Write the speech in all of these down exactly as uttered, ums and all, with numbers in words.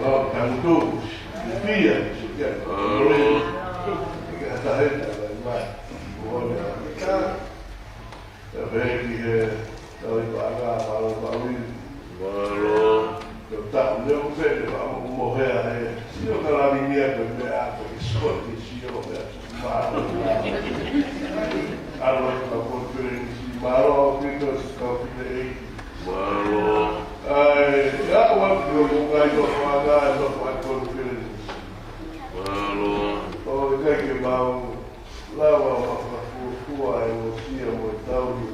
Wow, tangutu. Pia, sikia. Mālō. Ka taheta, mai. Mālō. Ka pehē ki he tauhi paʻanga, mālō, mālō. Mālō. Ko e taʻu leo pē, ka mo, mo hea he. Sio ka lani nia ko e meʻa ko e sio ki sio meʻa. Mālō. Alo e ka ko pere ni si. Mālō, ki to si ka ki te ei. Mālō. Ai, ia, ua ki o mo kai no whaga, no whaga ko pere ni si. Mālō. ʻO ʻikai ke mau lava ʻo makafuofua e uesia mo e tauhi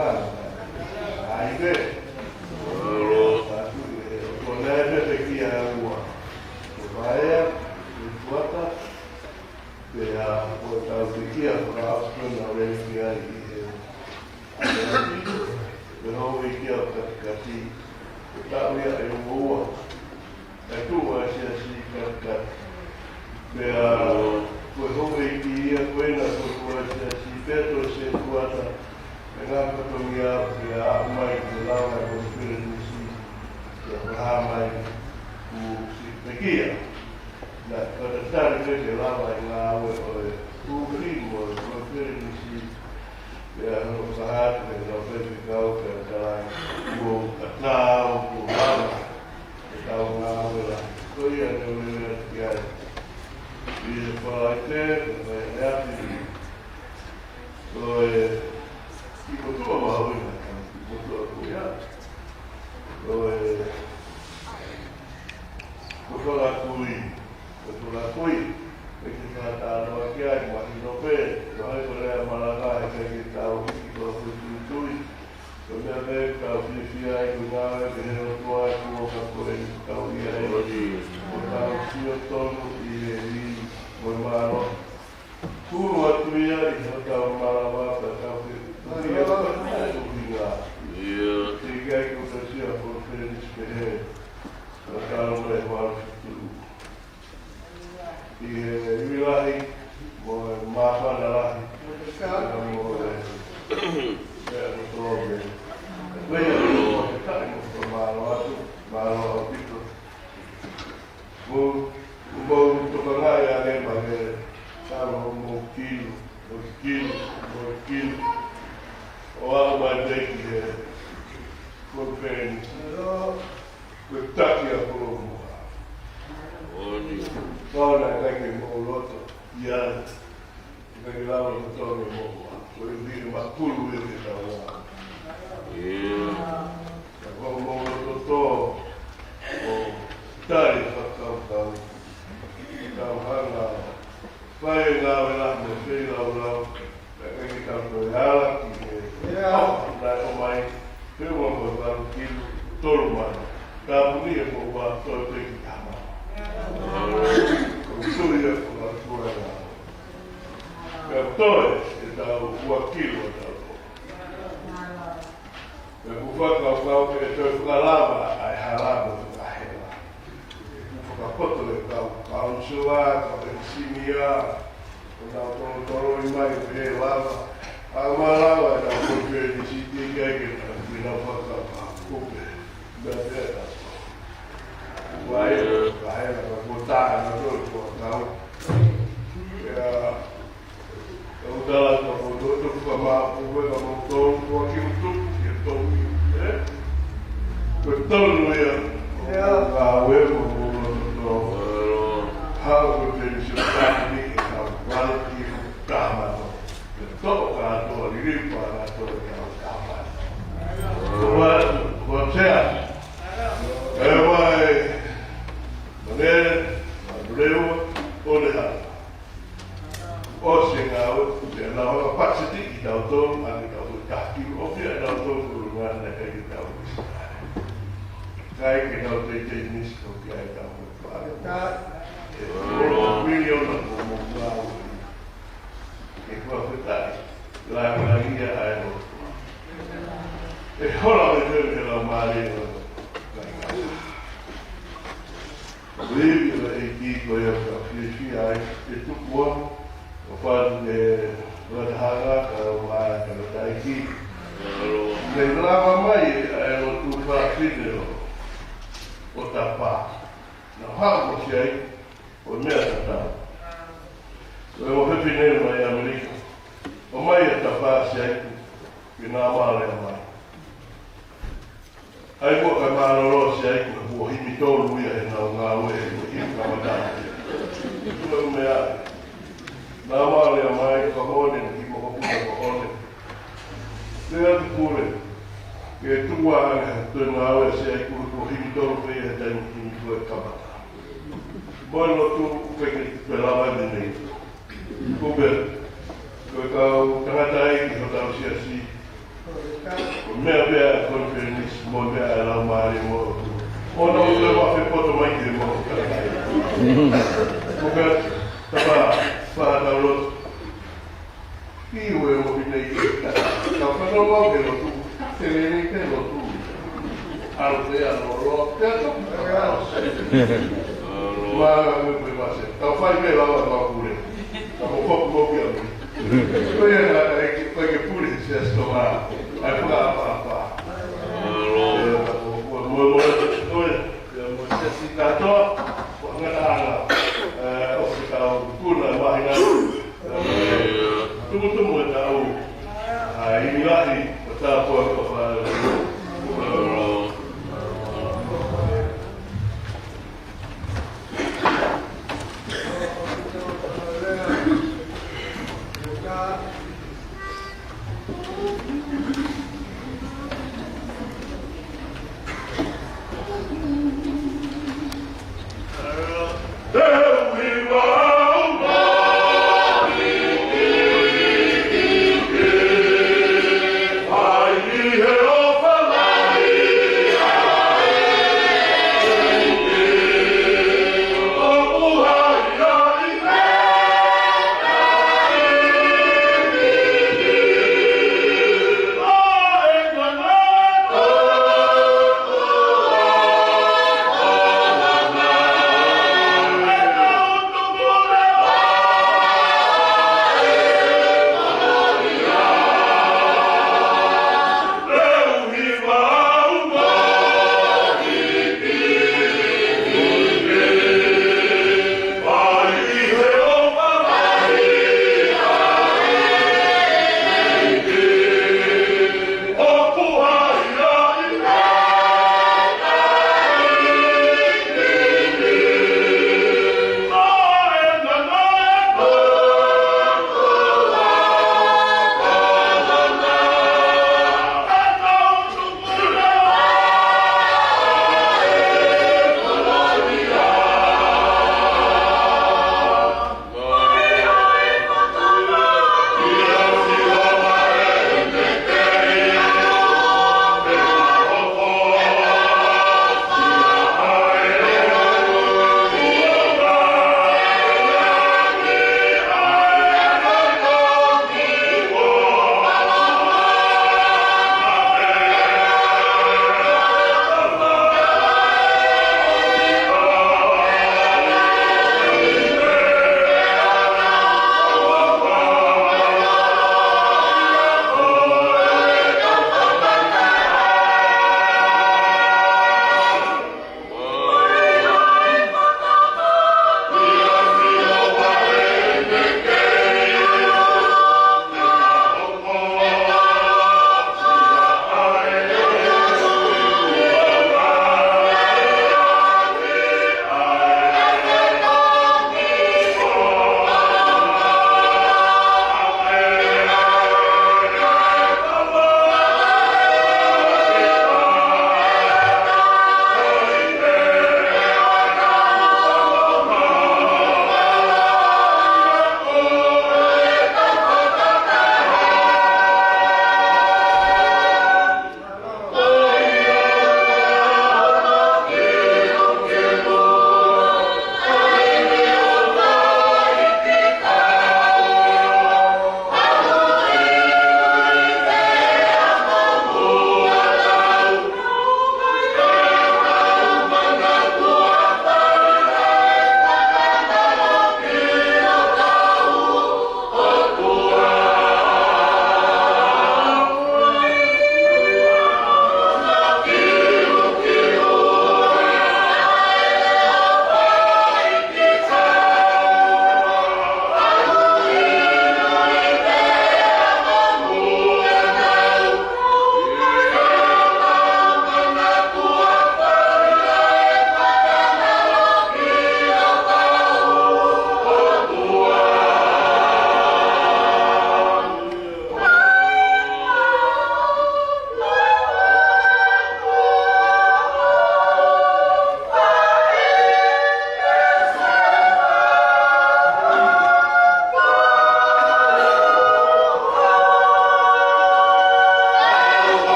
ʻa e ʻai pē. Mālō. Atu e, ko e meʻa pē ki he ua. Ko Vaea, ko Tuata, pea ko e tau pekia, ko e ʻapi ko ena ʻoku lele ki ai ʻi he ʻapi, ko e houʻeiki ʻo Katikati, ko e taʻu ia ʻe ua ua. Kae tuʻu ʻa e siasi Katikati. Pea ko e houʻeiki ia ko ena ko e tuʻu ʻa e siasi pea toe se Tuata. Pea ngaahi fatongia pea aʻu mai ke lava e konifelenisi. Pea ko e hā mai kuo ʻosi pekia. Naʻe fakatali pē ke lava e ngāue ʻo e kūkī mo e konifelenisi. Pea hono fakahā atu ke tau pē ke kau pea tala kuo ʻatā ʻo kuo lava ʻetau ngāue lahi. Ko ia ne u lele atu ki ai. ʻI he Falaite, ko e ʻapi. Ko e kiʻi motuʻa mahuʻinga, kiʻi motuʻa ko ia. Ko e, ko Falakui, ko Falakui. Ko e kiʻi talanoa ki ai, mahino pē, mahino ko e lea malanga, he ʻikai ke tau hiki ko e tuitui. Ko e meʻa pē ʻoku tau fiefia ai ko e ngāue pē he ʻOtua ʻi he kuonga ko eni ʻoku tau ʻi ai. Ko ʻetau sio tonu ʻi he ivi mo e mālohi. Hulu atu ia ʻi hotau malava pea tau ke tukia pea tuhinga. Ia. Te ʻikai ko e sio konifelenisi pehē. Ka tau mai ʻo ʻalu fitu. ʻI he ivi lahi, mo e māfana lahi, mo e, mo e meʻa kotoa pē. Ko ia, ko e taʻi mo e mālō atu, mālō ʻaupito. Mou, mou tokangaʻi ange mai he talo mo kilu, mo kilu, mo kilu. ʻO aʻu mai pē ki he konifelenisi. Ko e taki ʻa Kolomoa. Oni. Kau naʻe ʻikai ke mou loto. Ia. ʻIkai ke lava ʻo totonu e moʻua. Ko e vile makulu ia ke tau ua. Ia. Ka ko e moʻua toto. ʻO tali fakakaukau. Tau hanga. Fai e ngāue lahi mo e feilaulau. Ka ʻikai ke tau toe ala ki he. Ia. Naʻe ʻomai. Pe ua mo e valu kilu. Tolu mano. Ka muni e moʻua toe peki tama. Ko e sui e ko e tua e ngāue. Pea toe, ʻetau ua kilu ʻetau tō. Pea ʻoku ou fakakaukau ke toe fakalava ʻa e hala mo e fakahela. ʻOku fakapoto e kau, kau sua, kau ʻenisinia, ʻo nau tolotolo ʻi mai pē lava. ʻA e malava ʻetau konifelenisi ʻikai ke tau, ke nau fakakaukau. Kupe, mea pē ʻetau. Ua e, fakahela, ka ko tā, na tō, ko tau. Ia, ʻOku tala atu ʻa e motuʻa, ʻoku fakamāʻopoʻopo ʻa e motuʻa, ʻoku ʻi ai e motuʻa, ʻi he tonu, ē? Ko e tonu ia. Ia. Ka Ana kai ke tau ʻIsileli. Kai ke tau teitei nisi ko ki ai tau mo fale. E miliona ko mo ngāue. Ke kua fetai. La la ia ai o. E hola me te me la mare o. Ko e ivi ʻo e ʻEiki ko ia ka fiefia ai e tukua, ʻo fatu ke fakatahaʻanga ka ʻo mai ka taiki. Mei lava mai ʻa e lotu fafine ʻo, ʻo Tapa. Na hako si ai, ʻo meʻa tatau. Ko e fefine mai ʻAmelika. ʻO mai ʻa Tapa si ai, ke na male mai. ʻAi kuo ka mālōlō si ai kuo kuo himi tolu ia he nau ngāue he kuo himi kamata. Kuo meʻa. Na male mai ka hone ki mo ko puta ko hone. Te atu pule. Ke tuku ʻa e toe ngāue si ai kuo kuo himi tolu pē he taimi himi kuo kamata. Mo e lotu ke ke te lava ni nei. Kupe, ko e kau tangataʻeiki hotau siasi. Ko e meʻa pē ʻa e konifelenisi, mo e meʻa ʻa e Laumālie mo e ʻOtua. ʻO nau ʻosi lava fepoto mai ke mo tangataʻeiki. Kupe, tapa, faha tau lotu. Iwe mo pine i ka. Ka fano mau ke lotu. Te lele ke lotu. Alo te alo lo. Te alo. Mālō. Mālō, me pe mase. Tau fai pē lava e mau pule. Ka mo foku mo ki a mi. Ko ia ka ka eke, ko eke pule, se asto mā. Ai pula apa apa. Mālō. Ia, ka mo, mo, mo, mo, ko ia, ia mo se si katoa, ko ngata ana. Eh, ʻo si kau kuna mahina. Tumutumu e tau. ʻA e ʻivi lahi, ʻo tāpuaki ʻofa ʻa e ʻOtua.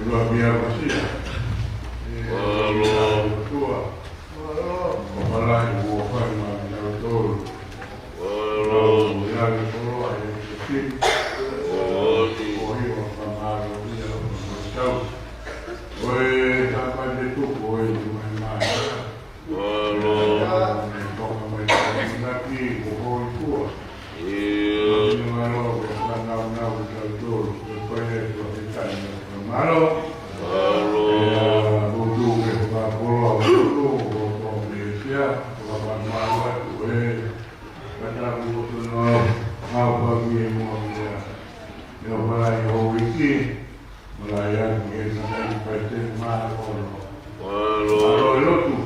Tua kia Masia. Mālō. Tua. Mālō. Mālō, ua fai mai kinautolu. Mālō. Mālō, ia le koloa, e te ki. Mālō. Ko hiva ka mālō, ia o mātau. Ko e tāpate tuku, ko e mai mai. Mālō. Mālō, ne toka mai tāpate tuku, ko hoi kua. Ia. Mālō, ke whanaunau kitautolu, ke pai e kua te tai na. Mālō. Mālō. Ia, ko tu ke whakapoloa, ko tu, ko tu ke sia, ko whakamālō atu e. Kata ku o tono, au pa ki e mua mea. Ia, wala i ho iki, wala i aku e kata i pai te mālō. Mālō. Mālō e lotu.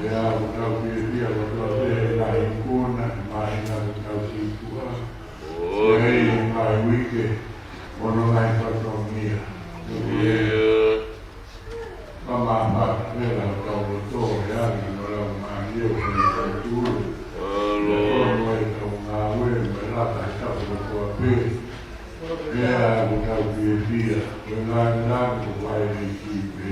Ia, ko tau pia pia, ko tau pia, e ngaahi kona, e ngaahi ngaahi tau si kua. Oi. Ia, e ngaahi uike, ono ngaahi fatongia. Ia. Mama, mama, mela, tau loto, e ani, no lau mani, o, o, o, tu. Mālō. Ia, ono e tau ngāue, mela, kai tau loto a pē. Ia, ko tau pia pia, ko e ngaahi ngaahi, ko vai le ki pē.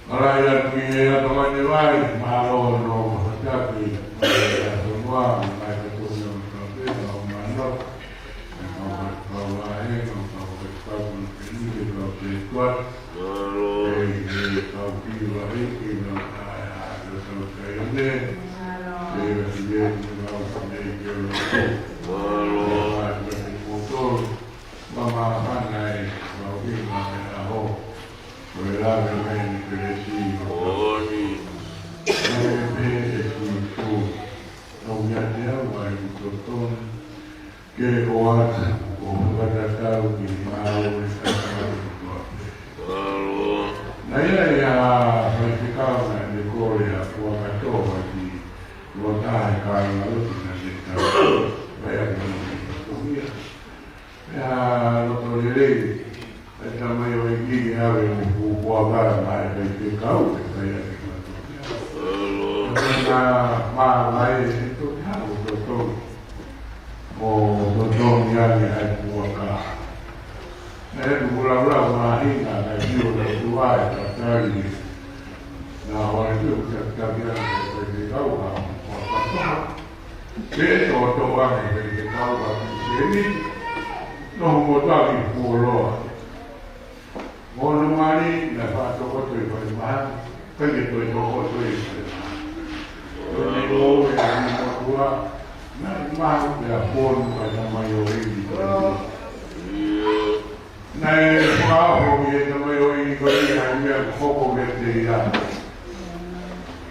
Mālō ia ki he atamai ne vai, mālō no fakataki, mālō ia sonoa, mai ka tō no ka pē, ka o mālō, ka o ka pau a e, ka o ka pau a e, ka o te kua, mālō. E, e, ka o ki va e, ke na ka e a, ka o ka e ne, e, e, e, e, ka o ka e, ke o lo ko. Mālō. E, a, ka te koto, mama hana e, ka o ki va e a ho. Ko e lave mai ni kelesi. Oi. Ko e pē ʻe Sīsū. Tau ia te au ai u totonu. Ke o ata, o fakatatau ki he ngāue ʻa e kau kotoa pē. Mālō. Naʻe ʻi ai ʻa e faifekau naʻa ne kole ʻa Puakatoa ki Luataha e kāingalotu naʻa ne tau. Mai ʻa e kau kotoa. Pea loto lelei, e tamai ʻo e kiki ʻave mo fufuavara mai e faifekau, e fai ake mato. Mālō. Pea na mā mai e toki hau toto. Mo toto ni ane ai puaka. E mula mula mahina, na hiu na tuai, ka tali. Na hoa e tiu, ka tali ane e faifekau, ha puaka. Ke toʻotoʻo ane e faifekau ʻa Piseni, noho mo taki fuoloa. Mo hono mali, naʻe faʻa tokoto ʻi fale mahaki, pea ke toe tokoto ʻi fale mahaki. Ko e meʻa ko ē ʻa e motuʻa, naʻe mahu pea fonu ʻa e tamai ʻo e kiki. Naʻe fakaʻoho ki he tamai ʻo e kiki ko ia ʻa e meʻa kuo hoko kiate ia.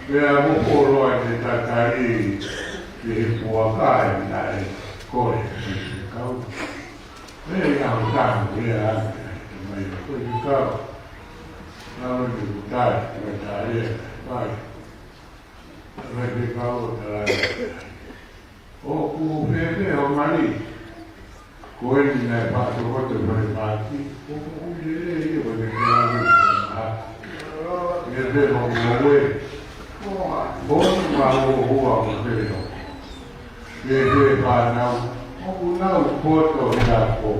Pea mo fuoloa te tatali ki he puaka ʻe naʻe kole ki he kau. Pea ʻi he ʻaho taha, pea ʻa e tamai ʻo e kiki. Naʻa ne kutai, kutai e pai. Tamai ʻo e kiki ʻo tala. ʻOku fēfē hoʻo mali? Ko eni naʻe faʻa tokoto ʻi fale mahaki, ʻoku ʻi lelei ia ko e kalawe ʻi fale mahaki. Fēfē hoʻo ngoue? Ko e mahuohua mo e pele. Fēfē fānau? ʻOku nau poto he ako.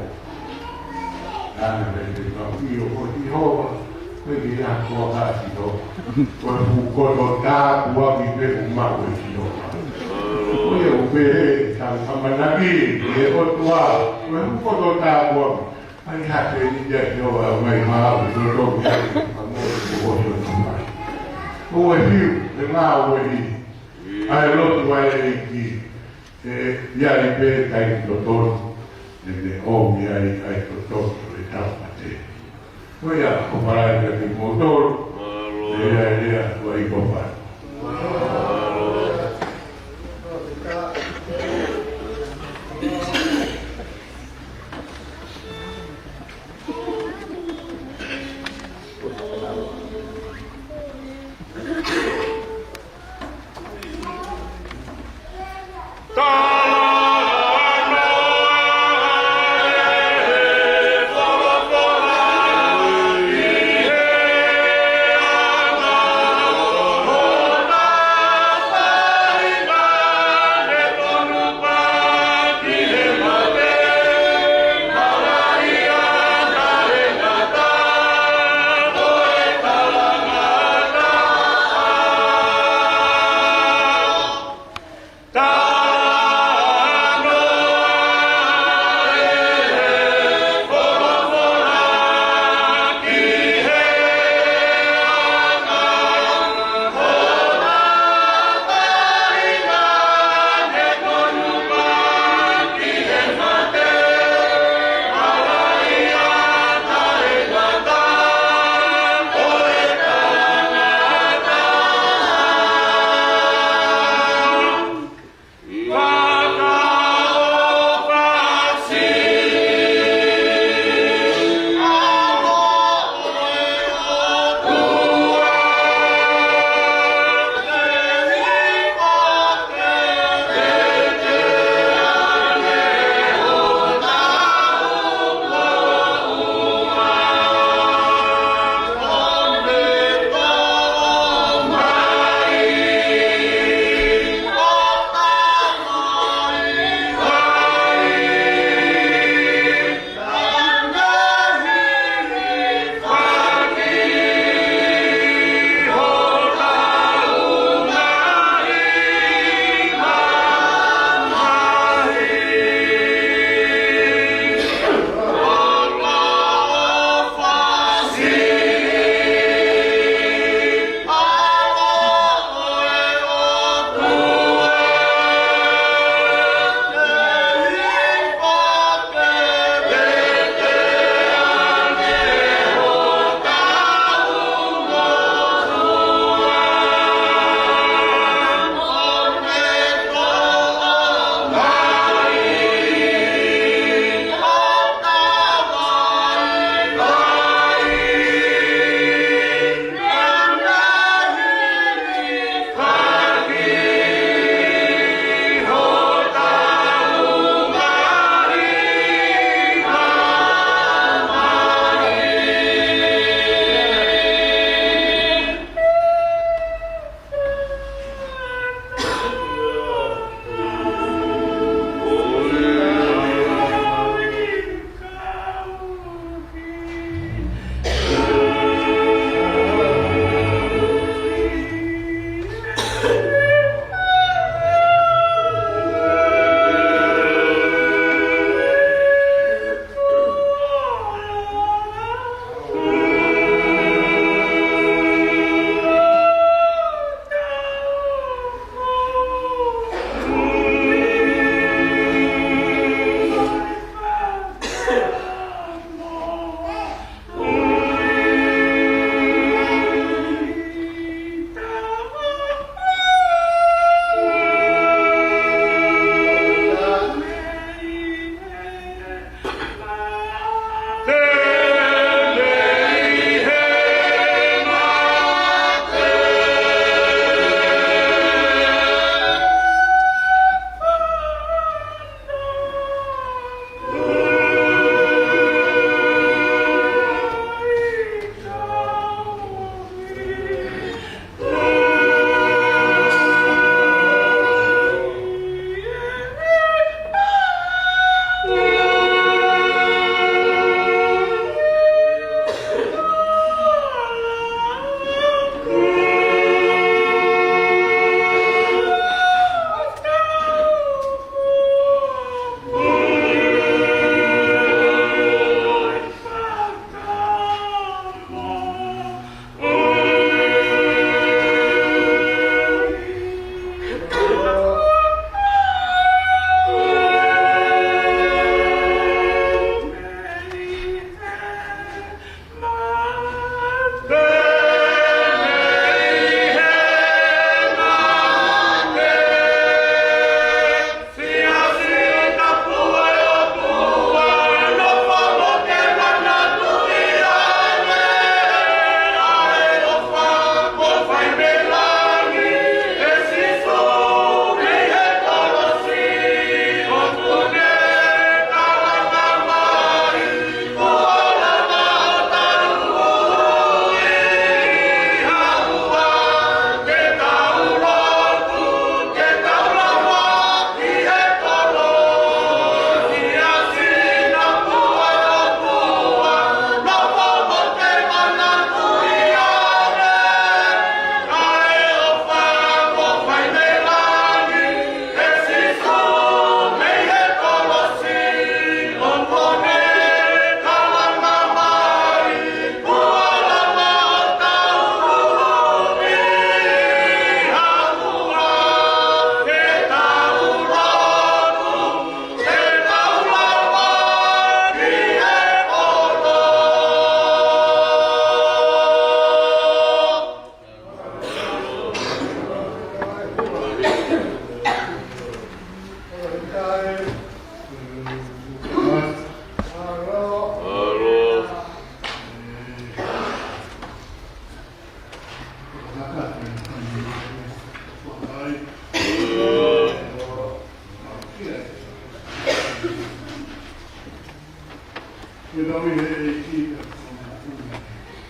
Naʻa ne pehē, ka ʻio ko Sihova, ko e kiʻi ako ʻa Sihova. Ko e fuʻu koto tāpuaki pē ʻoku maʻu ʻe Sihova. Ko ia ʻoku pehē ʻe he tangata ʻamanaki ki he ʻOtua, ko e fuʻu koto tāpuaki. ʻAi ha pē ni ia Sihova ʻo mai maʻu, ʻo tō ki ai, ka mo e ko ʻo tō mai. Ko e hiu, e ngāue ni, ʻa e lotu ʻa e ʻEiki. ʻE, ʻi ai pē taimi totonu, ʻe ne ʻomi ai ʻa e totonu ʻo e tau mate. Ko ia, ko e palai ka ki moutolu, ʻe ia, ʻe ia, ko e ʻipo pa.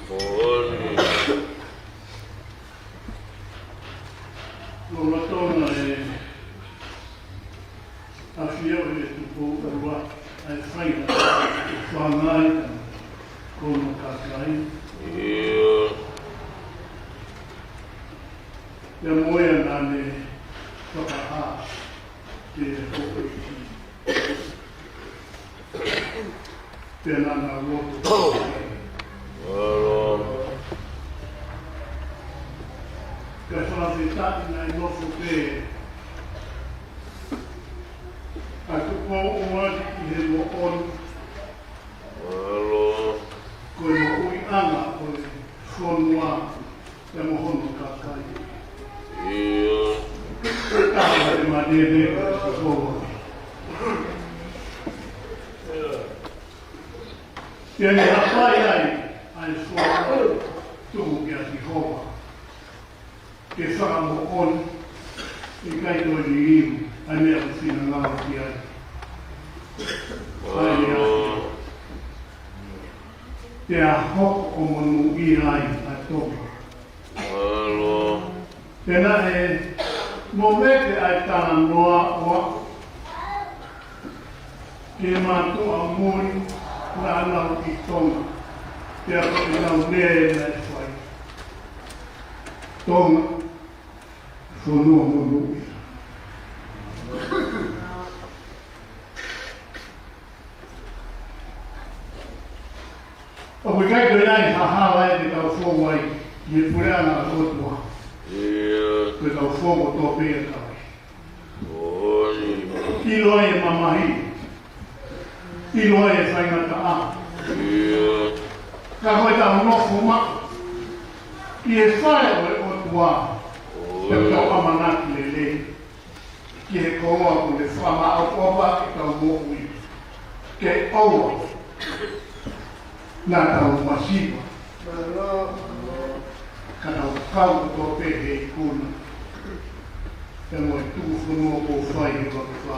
Moʻoni. Lolotonga e ʻafio ʻa e Tupou ʻUluaki, ʻa e faʻahinga fāngai ʻa e hono kakai. ʻIo. Pea mo ia naʻa ne fakahā ki he houʻeiki. Pea naʻa nau lotu. Mālō. Kae fakafetaʻi naʻe nofo pē ʻa Tupou ʻUluaki ʻi he moʻoni. Mālō. Ko e moʻuiʻanga ʻo e fonua pea mo hono kakai. ʻIo. Ka ʻe manene ʻa Sihova. Pea ne hapai ai ʻa e fonua, tuku kia Sihova ke fakamoʻoni, ʻikai toe liliu ʻa e meʻa ʻoku finangalo ki ai. ʻA ia, pea hoko ʻo monūʻia ai ʻa Tonga. Mālō. Pea naʻe momete ʻa e talanoa ʻo aʻu ki he mātuʻa muli naʻa nau ʻi Tonga. Pea ko ʻenau lea naʻe fai: Tonga, fonua monūʻia. ʻOku ʻikai ko e ʻai ha hala ʻe te tau fou ai ki he puleʻanga ʻo e ʻOtua. ʻIo. Ko e tau fou kotoa pē ia tau. ʻIo. ʻIlo ai e mamahi. ʻIlo ai e faingataʻa. ʻIo. Ka ko e tau nofo maʻu ki he fale ʻo e ʻOtua. ʻIo. Pea tau ʻamanaki lelei ki he koloa kuo ne fakamaʻopoʻopo ʻetau moʻui. Ke ʻoua naʻa tau masiva. Ka tau kau kotoa pē he ikuna. Pea mo e tuku fonua kuo fai ʻe he ʻOtua.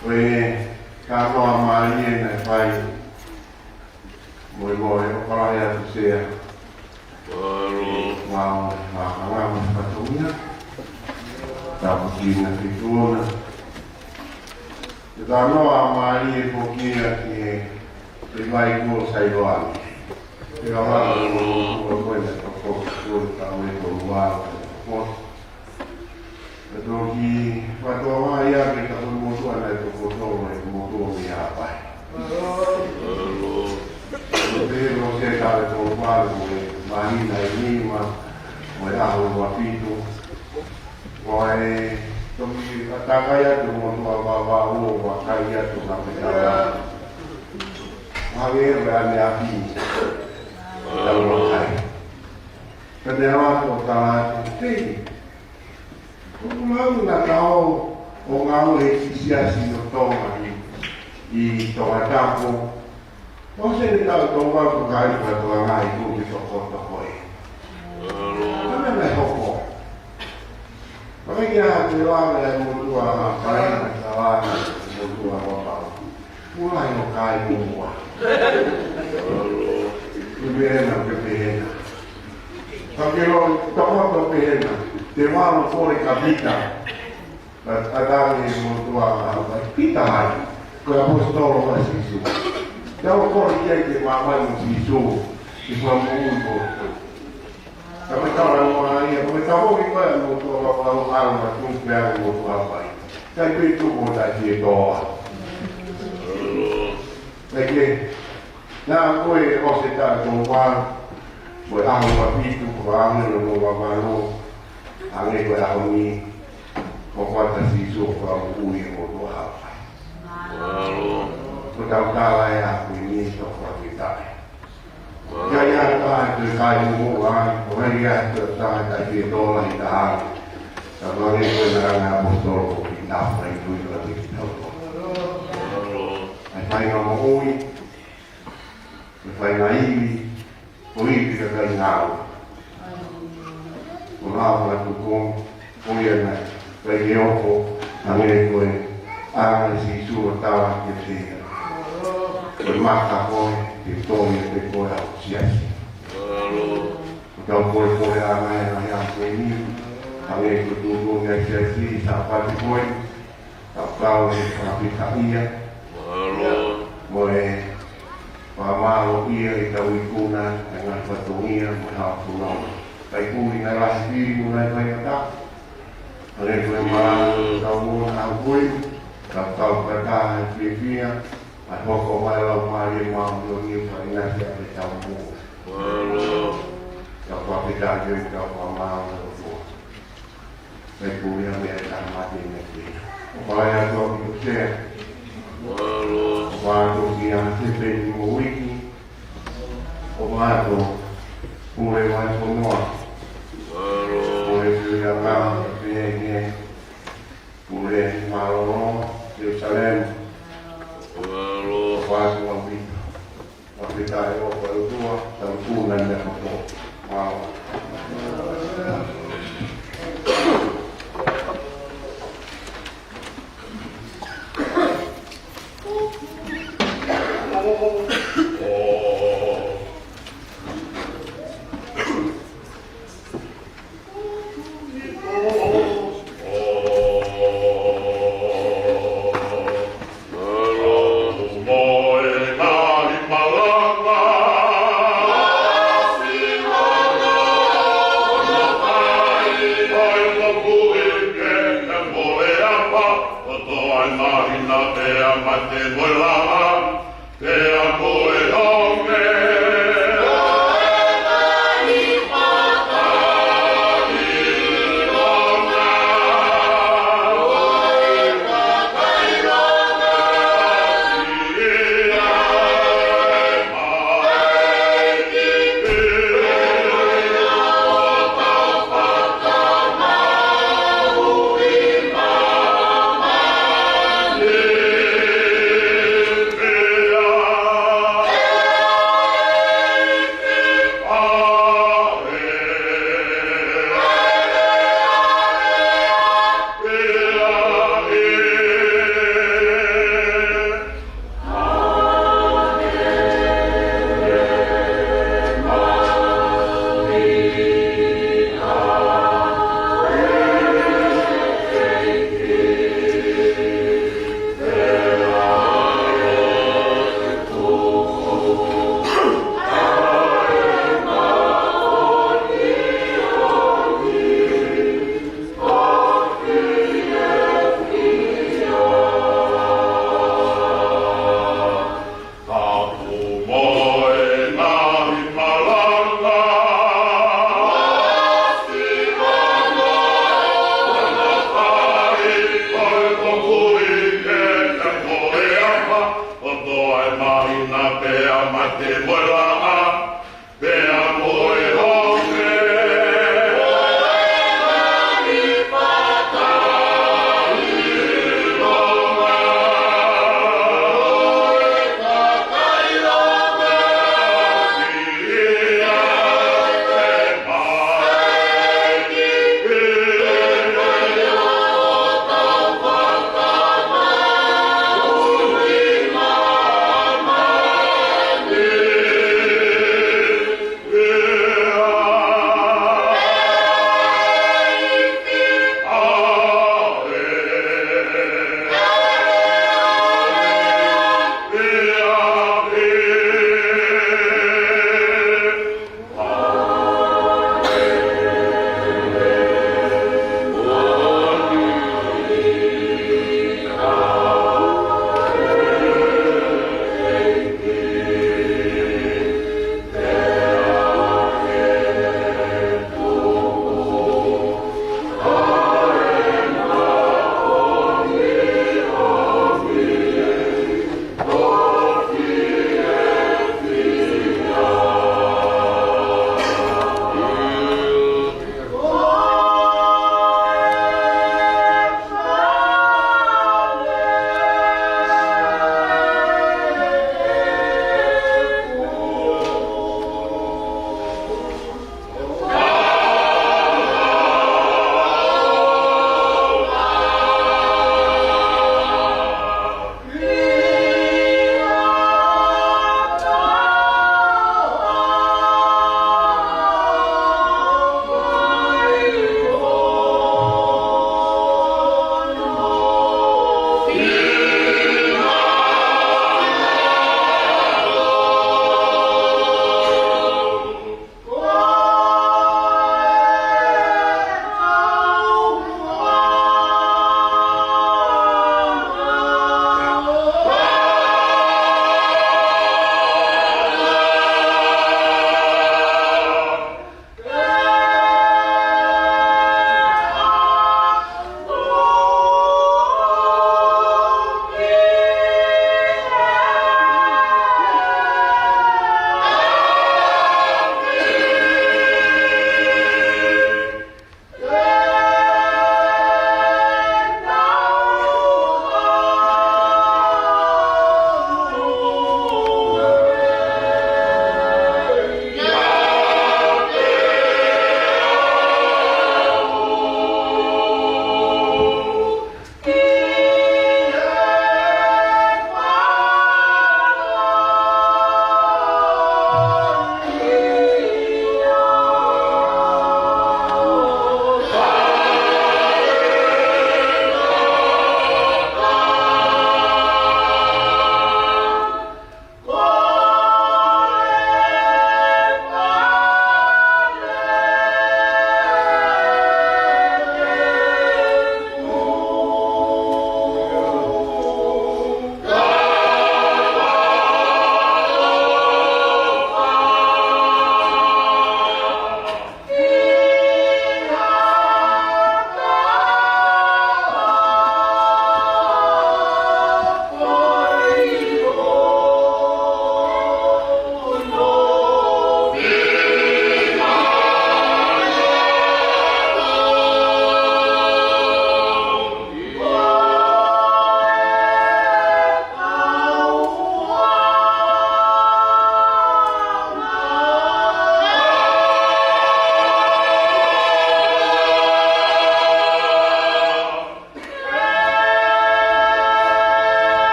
Ko e talanoa mālie naʻe fai mo e mo e ʻofa lahi atu Sea. Mālō. Mālō, mālō, mālō, fatongia. Tāpuekina ki tuʻa. Ko e talanoa mālie foki ia ki he, ki he vai ko Sailoane. Ke la mālō, ko e ko e ko e ko e ka me ko ua ko e ko. Ka toki fatongia ia ke ka ko motuʻa naʻe toko tolu e motuʻa mei Haʻapai. Ko e pehē ʻoku ʻikai ke toko valu mo e māhina ʻe nima mo e ʻaho ʻe fitu. Ko e toki ʻatā kai atu motuʻa valu ʻo vakai atu na pē tala. Hangē ko e ʻaneafi. Tala kai. Ka ne ala ko tala atu, "Tei, ko e lau na tau ʻo ngāue he siasi ʻo Tonga ʻi, ʻi Tongatapu. ʻOsi eni taʻu tolu valu ko e kai ko e Tonga ʻi ko e toko toko e. Ka me me hoko. Maka ia te lava e motuʻa Haʻapai na ka lava e motuʻa Vavaʻu. Kuo lahi ʻo kai muʻa. Ko e meʻa na, ko e pehē na. Ka ke lo, toko toko pehē na. Te valu kole ka Pita. Ka ʻatā e motuʻa Haʻapai, Pita ai. Ko e ʻaposetolo ʻa Sīsū. Te u kole ki ai ke māvae mo Sīsū. Ke fakamoʻui mo Ka me tala noa ia, ka me tala noa ia, mo tua la pala lo alo ma tu pe alo mo tua pai. Kai pe tu mo ta ki e toa. Kai ke, na ko e ʻosi taʻu tolu valu, ko e ʻaho ʻe fitu, ko e ʻaho ʻe nima valu, hangē ko e ʻaho ni, ko e fata Sīsū ko e ʻaho ui mo tua pai. Ko tau tala e ʻaho ni, ko e fata. Ka ia ka te kai mo ai, ko ia te kai te tola i taha. Ka vale ko na na apostolo ko ki na fai tui ka te ki tau. Ai fai na mo ui, ai fai na ivi, ko ivi ka kai ngau. Ko na fai tu ko, ko ia na, kai ke oko, hangē ko e, ʻa e Sīsū ʻo tala ke te. Ko e maka ko e, ke toi e te ko e au siasi. Ko tau ko e ko e ʻa e ʻa e ʻa e ʻa e ni, hangē ko e tuʻu ko e siasi, sa pati ko e, Tau kau he fakapita ia. Mālō. Mo e fakamālō ia ʻi tau ikuna, ʻa e ngaahi fatongia, mo e hao funau. Kai kui na lasi pili mo nai kai ata. Hale ko e mālō, tau mō na au kui, tau kau kata, ʻa e fiefia, ʻa e hoko mai lau mālie mau, ʻio ni ʻo fai na sia ke tau mō. Mālō. Tau fakapita ia, tau fakamālō, tau Kai pule a mea ka mate me te. ʻOfa lahi atu ki he Sea. Mālō. ʻOfa atu ki he Sea pē ni mo wiki. ʻOfa atu pule vai konoa. Mālō. Pule pule a ka pehē. Pule mālōlō Selusalema. Mālō. ʻOfa atu a wiki. Fakafetaʻi ʻofa ʻa e ʻOtua, tau tuna ne koto. Mālō.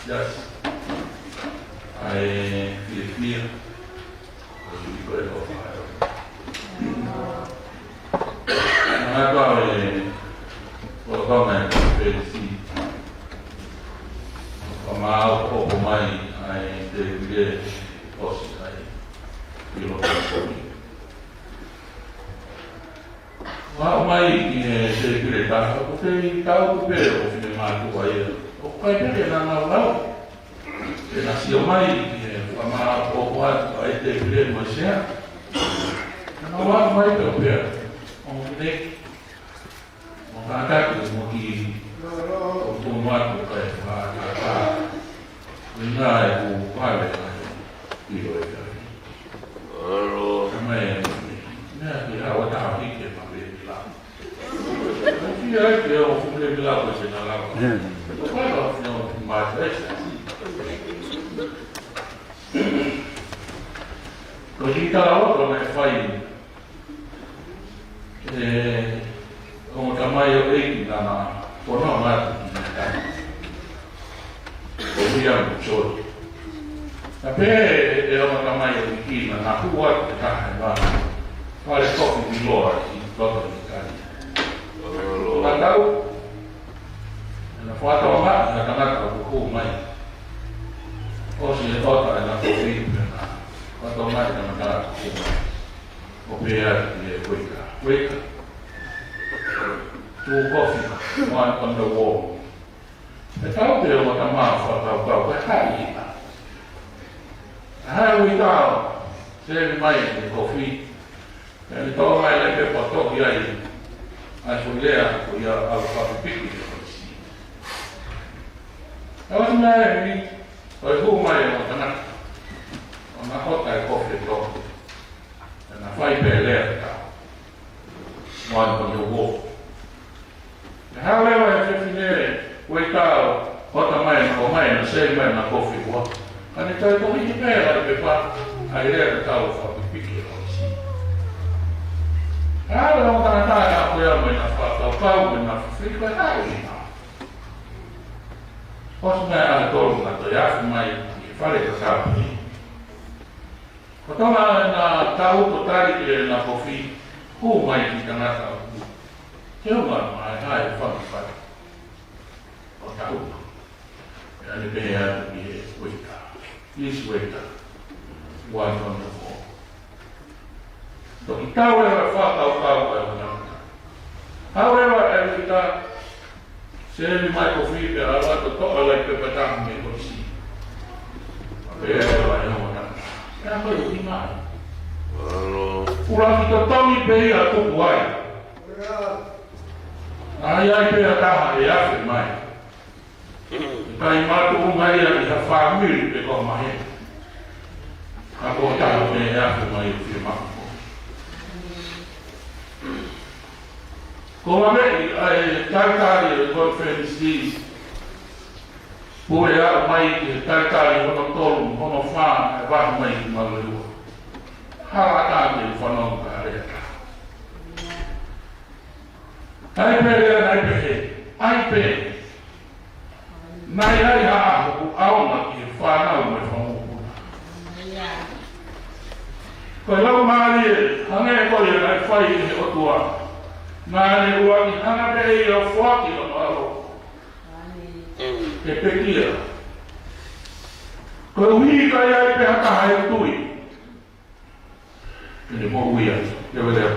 Yes. ʻA e fiefia. ʻO i ko e ʻofa ʻa e ʻOtua. Naʻa tau e ʻo tau mai pēsi. Ka mau ʻoku mai ʻa e tēpile ʻosi ai. ʻIlo ko e komi. Ua mai ki he tēpile taha, ko e tau ku pē ʻo finemātuʻa ia. ʻOku ʻikai pē ke na nau lau. Pea na sio mai ki he fakamāʻopoʻopo atu ʻa e tēpile mo e sea. Na nau lau mai pē ʻo pehē, ʻo ne, ʻo kātaki mo ki, ʻo tonu atu ka e fakakākā. Ko e ngā e ku pale ai, ʻilo e kari. Alo. Kamai e, nea ki ha o taha ki ke ma pē mila. Ki ai ke o fu le mila ko se na lava. Ko ka lo fino ma e. Ko ki ka o ko na fai. E, ʻo tamai ʻo ʻEiki naʻa na pono matu ki na kai. Ko ia mo sori. Na pē e ʻo tamai ʻo ʻEiki naʻa na hua te kahe ma. Fale kofi ʻiloa ki toto ni kai. Na tau. Na fata o ma, na tangata ʻo hū mai. ʻOsi e tota e na kofi, na fata o ma, na tangata ʻo hū mai. ʻO pehē ki he waiter. Waiter. Two coffee, one on the wall. Pea tau pē ʻo tama fakakaukau, pea haʻi ina. Haʻi waiter, sēvi mai e kofi. Pea ne tō mai e pepa toʻo ai. ʻA e foʻi lea, ko ia ʻalu fakapiki e kofi. Tau atu mai e ni, ʻo e hū mai e tangata. ʻO na hota e kofi ʻe tolu. Pea na fai pē lea ka. One on the wall. Pea haʻu leva e fefine, waiter, hota mai na ʻomai na sēvi mai na kofi ua. Ka ne toe tohi pē ʻa e pepa, ʻa e lea ka tau fakapiki e kofi. Haʻu leva e tangata ko ia mo ʻena fakakaukau, mo ʻena fifili ko e haʻi ina. ʻOsi mai ʻa e tolu na toe afe mai ki he fale ka kapi. Ko tona na tau ko tali ki ʻena kofi, hū mai ki tangata ʻo ke unga mai hai fanga fai. ʻO tau. Pea ne pehē atu ki he waiter. Please waiter. One on the wall. Toki tau e fakakaukau ʻa e tangata. Haʻu leva e waiter. Sēvi mai kofi pea ʻalu atu ʻo toʻo e laʻi pepa taha mei he kosi. Pea ʻalu atu ʻo tangata. Pea ko e ʻuhinga. ʻUluaki totongi pē ia tuku ai. ʻAi ai pē ha taha ʻe afe mai. ʻIkai mātuʻunga ia ʻi ha fāmili pe ko e maheni. Ka ko e taha mei he afe mai ʻo fie maʻu. Ko e meʻa ʻa e talitali ʻo e konifelenisi. Pule ʻaʻau mai ki he talitali hono tolu, hono fā, ʻe vaha mai ki Malureua. Hala ʻatā ke fanongo ka lea. ʻAi pē lea, ʻai pē he. ʻAi pē. Naʻe ʻi ai ha ʻaho ʻoku ʻaonga ki he fānau mo e fanga mokopuna. Ko e laumālie, hangē ko ia naʻe fai ʻe he ʻOtua. Naʻa ne ʻuluaki hanga pē ʻe ia ʻo foaki hono ʻAlo. Ke pekia. Koeʻuhi ka ʻi ai pē ha taha ʻe tui. Ke ne moʻui ai. Ke vele.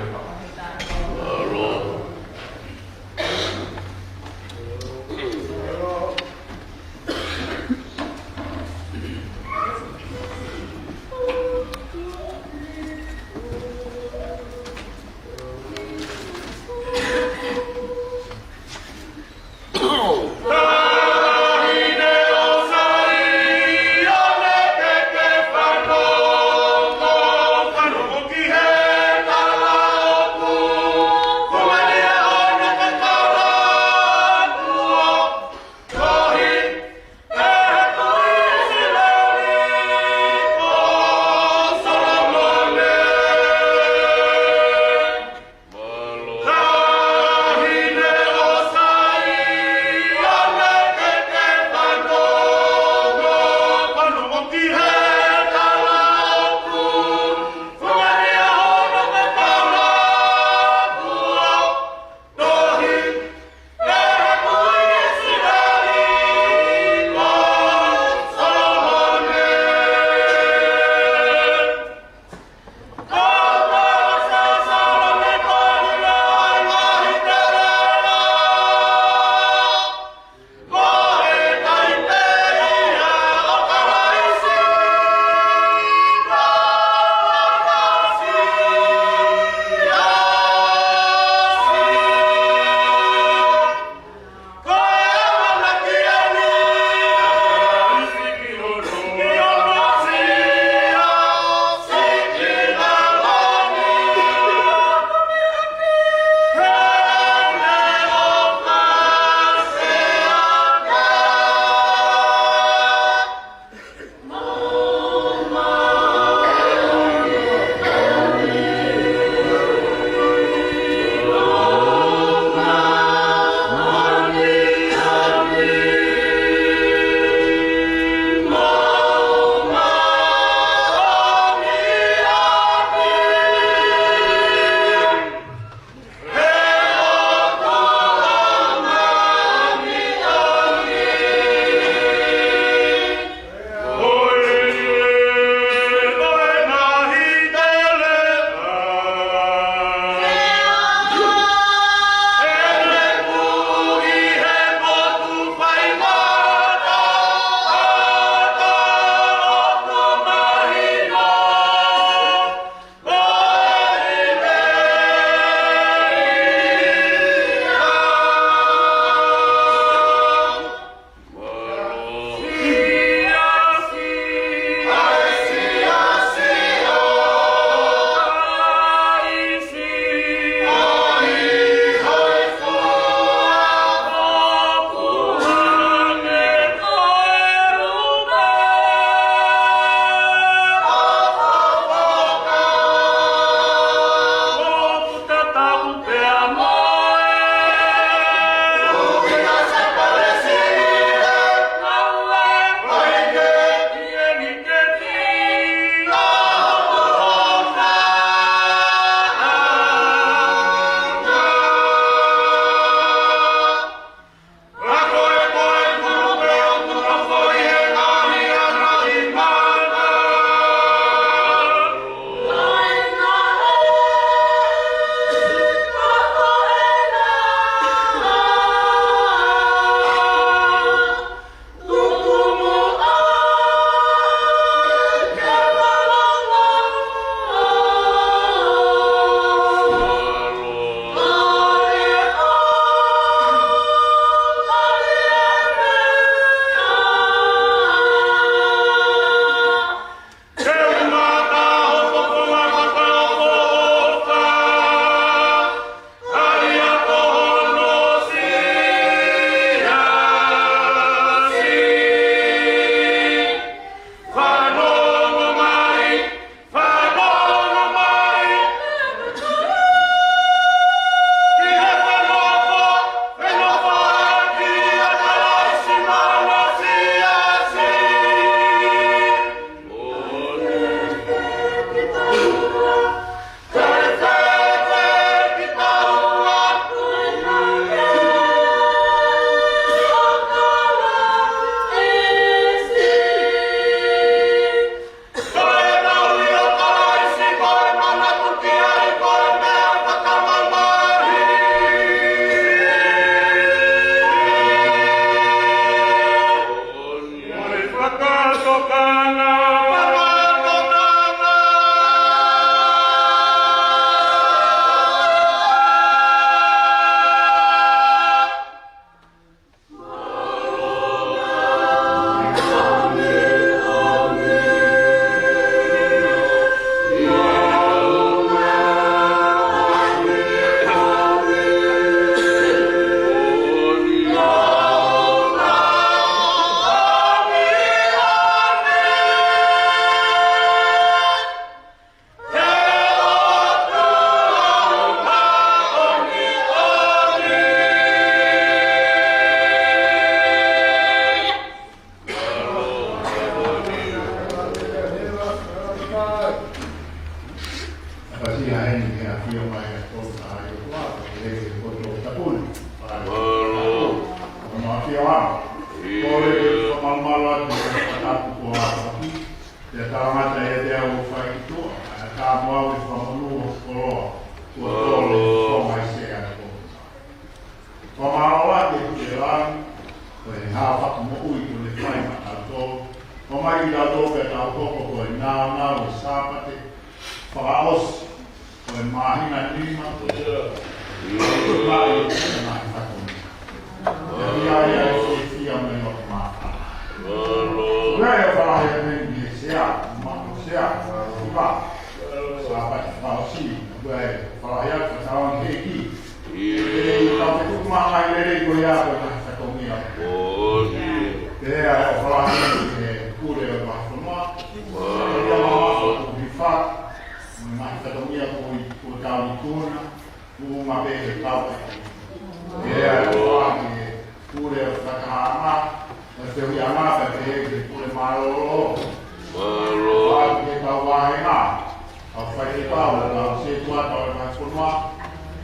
Kole ke fakamalumalu atu ʻa e fakatapu kuo ʻaʻahi, pea talangata ʻiate au ʻo fai ki tuʻa ʻa e ʻatā mo au ʻi he fakamonū ʻo e koloa kuo tolo ʻi he konga ʻi he sea ʻo e koloa. Fakamālō atu ʻi he langi, ko e ʻaho fakamoʻui kuo ne fai maʻatautolu, ʻo ʻomai kitautolu pea tau hoko ko e nāunau ʻo e Sāpate fakaʻosi ʻo e māhina nima, ʻo e māhina nima. ʻIo, ʻio, ʻio, ʻio. ʻIo, ʻio, ʻio, ʻio, ʻio, ʻio. Mālō. Ko e ʻaho falahi atu eni ʻi he sea, ma, sea, ma. Sāpate fakaʻosi, ko e ʻaho falahi atu, fakaʻosi he ki. ʻIo. ʻE, ka te tuku mai lelei ko ia ko e ngaahi fatongia. ʻIo. Pea ʻe falahi atu ʻi he pule ʻo e vahefonua. ʻIo. Pea mamafa kuo hifaki mo e ngaahi fatongia ko ē kuo tau ikuna, ʻumaʻā pē ʻa e kau ʻaho. Pea ʻe fai ʻe he pule ʻo e fakatahaʻanga ʻa e fehuʻiʻanga pea pehē ki he pule mālōlō. Mālō. Fai ki he kau vāhenga, kau faifekau, kau sētuata ʻo e ngaahi fonua.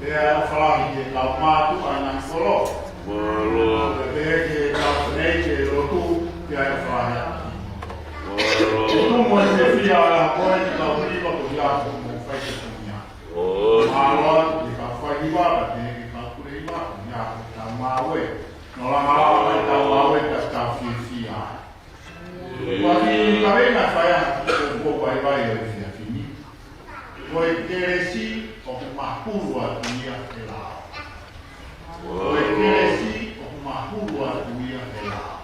Pea ʻe fai ki he kau mātuʻa ʻi he ngaahi kolo. Mālō. Pea pehē ki he kau fineʻeiki ʻo e lotu, pea ʻe fai atu. Mālō. Tuku mo e fiefia ʻa e ako ʻa e kau hiva ko ia ʻoku mou fai ki he fonua. ʻIo. Mālō atu ki he kau faihiva, pea pehē ki he kau pule hiva, ko ia ko e tau maue. Nō langa lava mai tau maue, tau tau fiefia. ʻIo. Ko e kiʻi kaveinga fai ʻa e koukou vaivai ʻo e efiafi ni. Ko e kelesi ʻoku mahulu atu ia he lao. Ko e kelesi ʻoku mahulu atu ia he lao.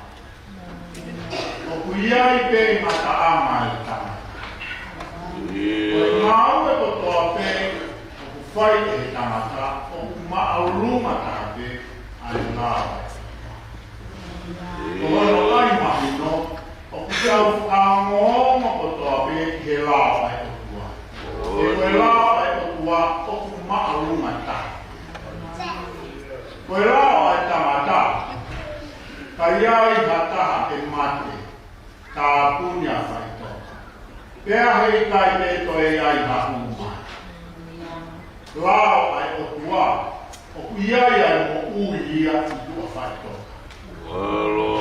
ʻOku ʻi ai pē ngataʻanga ʻo e tangata. Ko e ngāue kotoa pē ʻoku fai ʻe he tangata, ʻoku māʻolunga taha pē ʻa e lao. Ko hono ʻai mahino, ʻoku tau fakaongoongo kotoa pē ki he lao ʻa e ʻOtua. He ko e lao ʻa e ʻOtua ʻoku māʻolunga taha. Ko e lao ʻa e tangata, ka ʻi ai ha taha ʻe mate, tāpuni ʻa e faʻitoka. Pea heʻikai ke toe ʻi ai ha hū mai. Lao ʻa e ʻOtua, ʻoku ʻi ai ʻa e moʻui ia ʻi tuʻa faʻitoka. Mālō.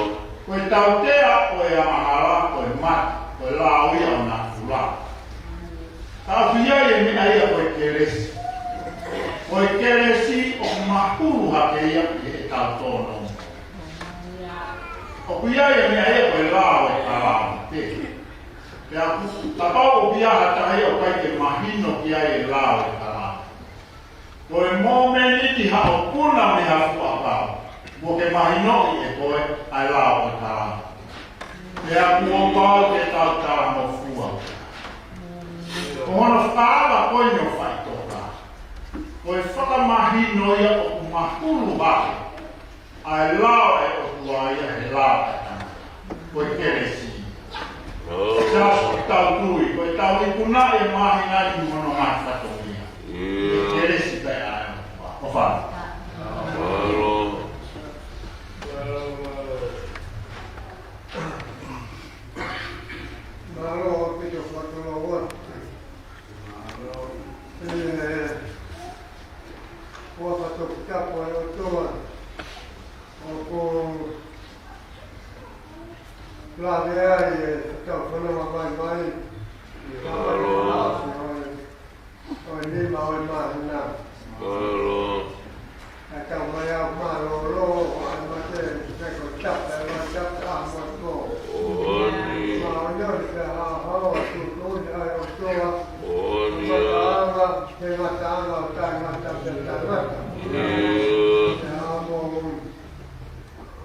Ko e tautea ʻo e angahala ko e mate, ko e lao ia ʻo natula. Ka ʻoku ʻi ai e meʻa ia ko e kelesi. Ko e kelesi ʻoku mahulu hake ia ʻi heʻetau tōnounou. ʻOku ʻi ai e meʻa ia ko e lao ʻo e kalanga pē. Pea ʻoku, kapau ʻoku ʻi ai ha taha ia ʻoku ʻikai ke mahino ki ai e lao ʻo e kalanga, ko e mōmeniti haʻo puna mei ha fuʻu ʻakau, kuo ke mahinoʻi ʻe koe ʻa e lao ʻo e kalanga. Pea kuo pau ke tau talangofua. Ko hono fakaava ko eni ʻo faʻitoka, ko e fakamahino ia ʻoku mahulu hake ʻa e lao ʻa e ʻOtua ia he lao ʻa e tangata. Ko e kelesi. ʻIo. Siasi, ʻoku tau tui, ko ʻetau ikuna ʻi he māhina ni mo hono ngaahi fatongia. ʻIo. Kelesi pē ʻa e ʻOtua. ʻOfa. Mālō. Mālō ʻaupito fakatoloua. ʻE, ʻofa toputapu ʻa e ʻOtua ʻoku lave ai ʻetau fononga vaivai. Mālō. ʻO e nima ʻo e māhina. Mālō. ʻA e tau mai ʻa e mālōlō, ʻa e mate, ʻa e ko e tapa, ʻa e tapa, ʻa e motuʻa. ʻOni. Mālō, ʻa e hao, hao, ʻa e tuʻutuʻuni ʻa e ʻOtua. ʻOni. Ngataʻanga, he ngataʻanga, ʻo taʻengata, pea taʻengata. ʻIo. Pea mo,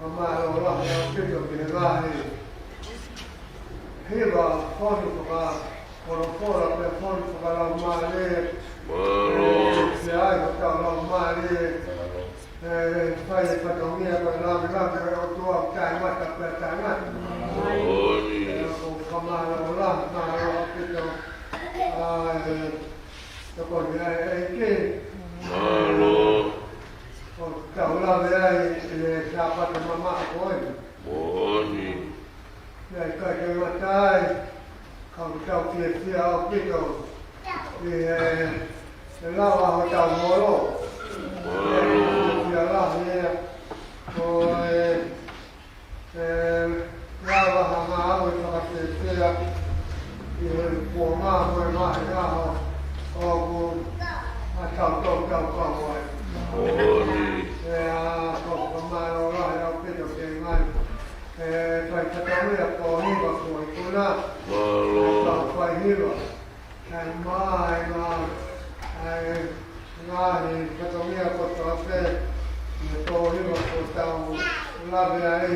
ʻa e mālōlō, ʻa e ʻaupito, pea lahi. Hiva, fonu, faka, folofola, pea fonu, fakalaumālie. Mālō. ʻE, pea ai, hotau laumālie. ʻE, fai e fatongia ko e lavelave ʻo e ʻOtua ʻoku taʻengata pea taʻengata. ʻOni. ʻE, ʻoku fakamālō lahi, mālō ʻaupito. ʻA e tokoni ʻa e ʻEiki. Mālō. ʻOku tau lave ai ʻi he Sāpate mamaʻo ko eni. ʻOni. ʻIkai ke ngata ai, ka ʻoku tau fiefia ʻaupito ʻi he, he lava hotau holo. Mālō. Fiefia lahi ia, ko e, ʻE, lava ha ngāue fakatētēa ʻi he kuonga mo e ngaahi ʻaho ʻoku ʻa tautolu tau kau ai. Moʻoni. ʻE, ʻa, ko e fakamālō lahi ʻaupito ki he ngaahi, ʻe, fai fatongia ko hiva ko e kuna. Mālō. Kau fai hiva. ʻAi mai ngā, ʻai ngaahi fatongia kotoa pē, ʻi he tō hiva kuo tau lave ai,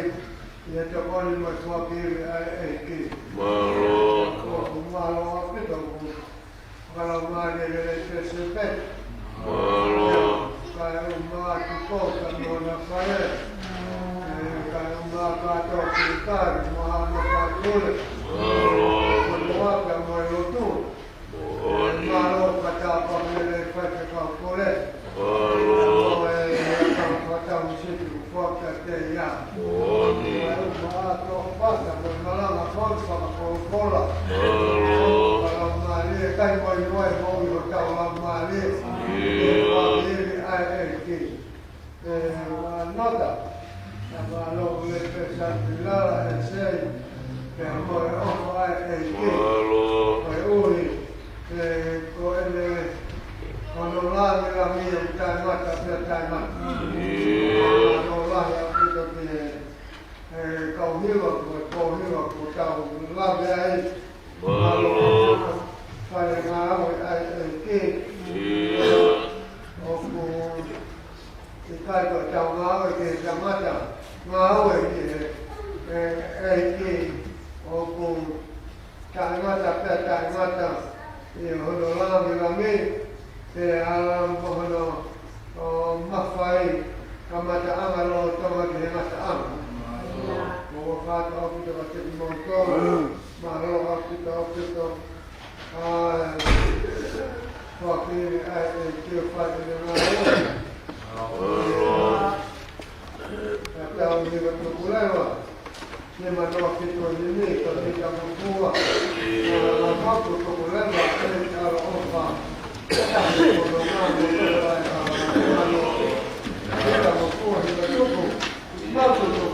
ʻi he tokoni mo e foaki ivi ʻa e ʻEiki. Mālō. ʻOku mālō ʻaupito ʻoku fakalaumālie lelei pē Sēpeti. Mālō. Kae ʻumaʻā ʻa Tupoka mo hona fale. ʻE, kae ʻumaʻā kātoa ki kari mo hana kātule. Mālō. Ko e moaka mo e lotu. Moʻoni. Mālō, kātaki pē lelei Faifekau Kole. Mālō. Ko e kātaki pē situ kuo kiate ia. Moʻoni. Kae ʻumaʻā ʻa Toʻopata mo e malanga fonu fakakolokola. Mālō. Fakalaumālie, kai mo i noa e moʻui hotau laumālie. ʻIo. ʻE fāmili ʻa e ʻEiki. ʻE, ʻa Nota, ʻa Mālō le pē Santilala ʻe sei, pea mo e ʻofa ʻa e ʻEiki. Mālō. Koeʻuhi, ʻe, ko ʻene, ko hono lāngilangi ʻoku taʻengata pea taʻengata. ʻIo. Mālō lahi ʻaupito ki he, ʻe, kau hiva, ko e kau hiva kuo tau lave ai. Mālō. Fale ngāue ʻa e ʻEiki. ʻIo. ʻOku ʻikai ko ʻetau ngāue ki he tangata, ngāue ki he, ʻe, ʻEiki, ʻoku taʻengata pea taʻengata ʻi hono lāngilangi, pea mo hono, ʻo, mafai, kamataʻanga lolotonga ki he ngataʻanga. Ko e fakatapu ʻaupito kiate kimoutolu, mālō ʻaupito, ʻaupito. ʻA, foaki ivi ʻa e ʻEiki ʻo fai ʻene ngāue. Mālō. Ka tau hiva tukuleva. Ni manoa ki tuʻa ni ni, ka ni ka mapua. ʻA, mapu tukuleva, ʻEiki ʻaloʻofa. Ka ni kono ngā mo toka e ʻa, ʻa, ʻa, ni ka mapua hiva tuku. Mālō.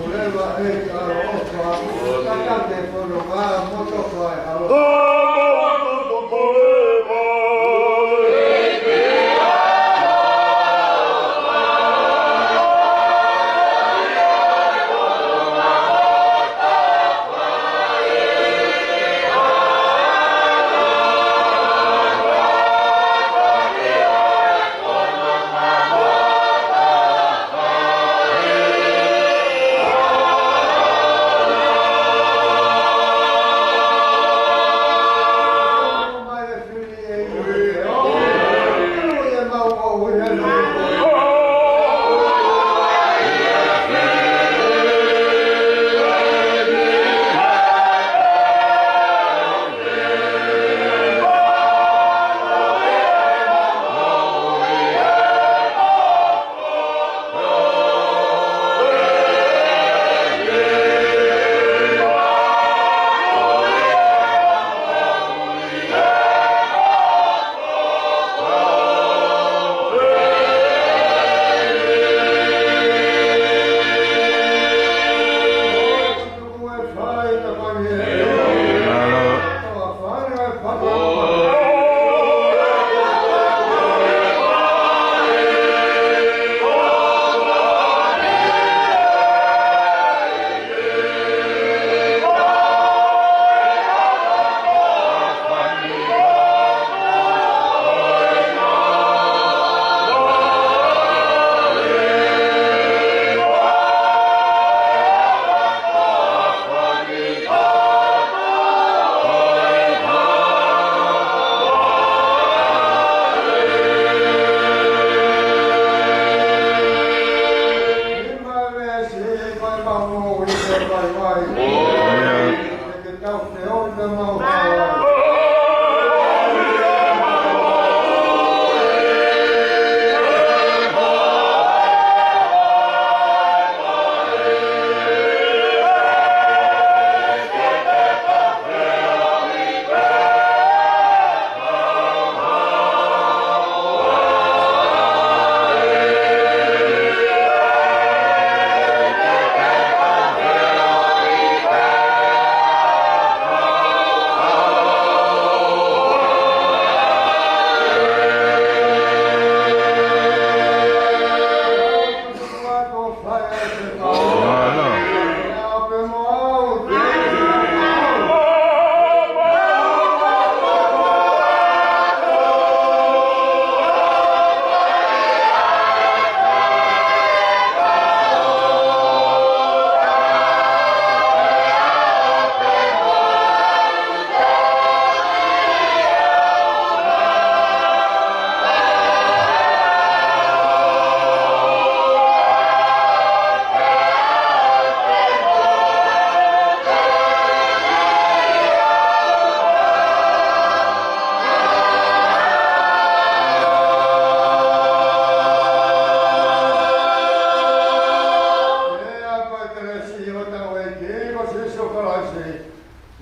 Sīsū Kalaisi,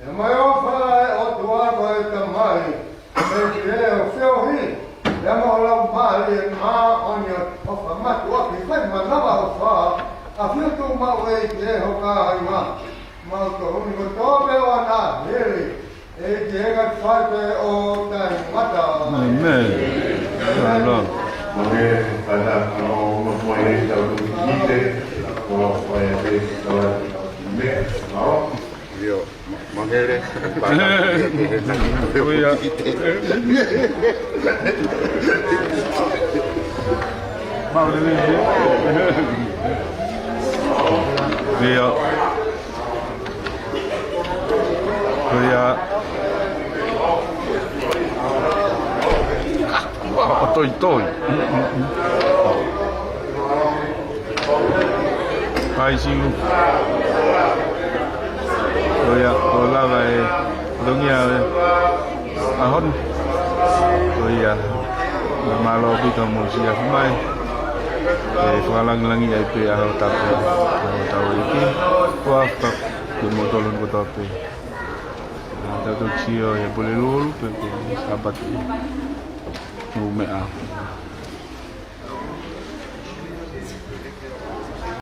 ʻa e ʻofa ʻa e ʻOtua ko e Tamai, ʻa e ʻEiki ʻo e feohi, ʻa e Laumālie Māʻoniʻoni, ʻofa mātuʻaki, fai manavaʻofa, ʻafio tuʻu maʻu ʻEiki ʻi ho kāinga, maʻu tō uni ko tō pē ʻo ana hili, ʻEiki ʻe ngaahi fai pē ʻo taʻengata. ʻĒmeni. Mālō. Mane, ana, ano, mo, mo, e, tau, ite, mo, mo, e, e, tau, me, mo. Io, ma-, mangele. Ko ia. Mālō, io. Ko ia. ʻO toitoi. ʻAi siu. Ko ia, ʻo lava e longia e ʻaho ni. Ko ia, mālō ʻaupito mo siʻi afi mai. ʻE fakalāngilangiʻi ai pē ʻa hotau tapu, ʻa hotau ʻEiki. Ko afa, kimoutolu kotoa pē. Tau toki sio ʻi he Pulelulu, pe ko e Sāpate. Mo meʻa.